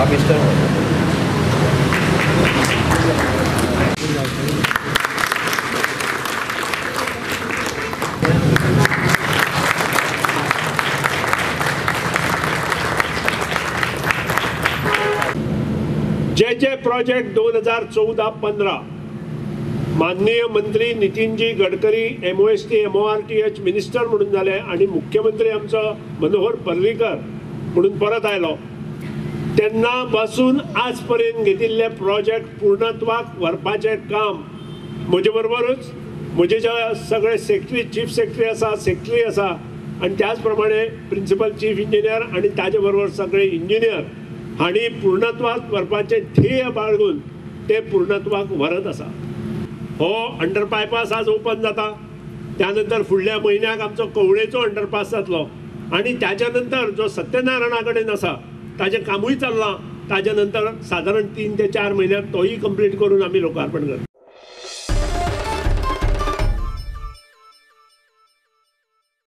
पापिश्ट. जे जे project 2014-15 माननीय मंत्री Nitinji Gadkari MOST MORTH minister म्हणून जाले आणि मुख्यमंत्री आमचो मनोहर पर्रीकर म्हणून परत आयलो तेन्ना पासून आज पर्यंत घेतिल्ले प्रोजेक्ट पूर्णत्वाक व्हरपाचें काम म्हजे बरोबरूच म्हजे जे सगळे सेक्रेटरी चीफ सेक्रेटरी आसा, सेक्रेटरी आसा आनी त्याच प्रमाणे प्रिन्सिपल चीफ इंजिनियर आनी ताजे बरोबर सगळे इंजिनियर हांणी पूर्णत्वाक व्हरपाचें ध्येय बाळगून ते पूर्णत्वाक व्हरत आसा. हो अंडरबायपास आज ओपन जाता, त्यानंतर फुडल्या म्हयन्याक आमचो कवळेचो अंडरपास जातलो आनी ताच्या नंतर जो सत्यनारायणा कडेन आसा ताजें कामूय चल्लां, ताच्या नंतर सादारण 3 ते 4 म्हयन्याक तोय कंप्लीट करून आमी लोकार्पण करतले.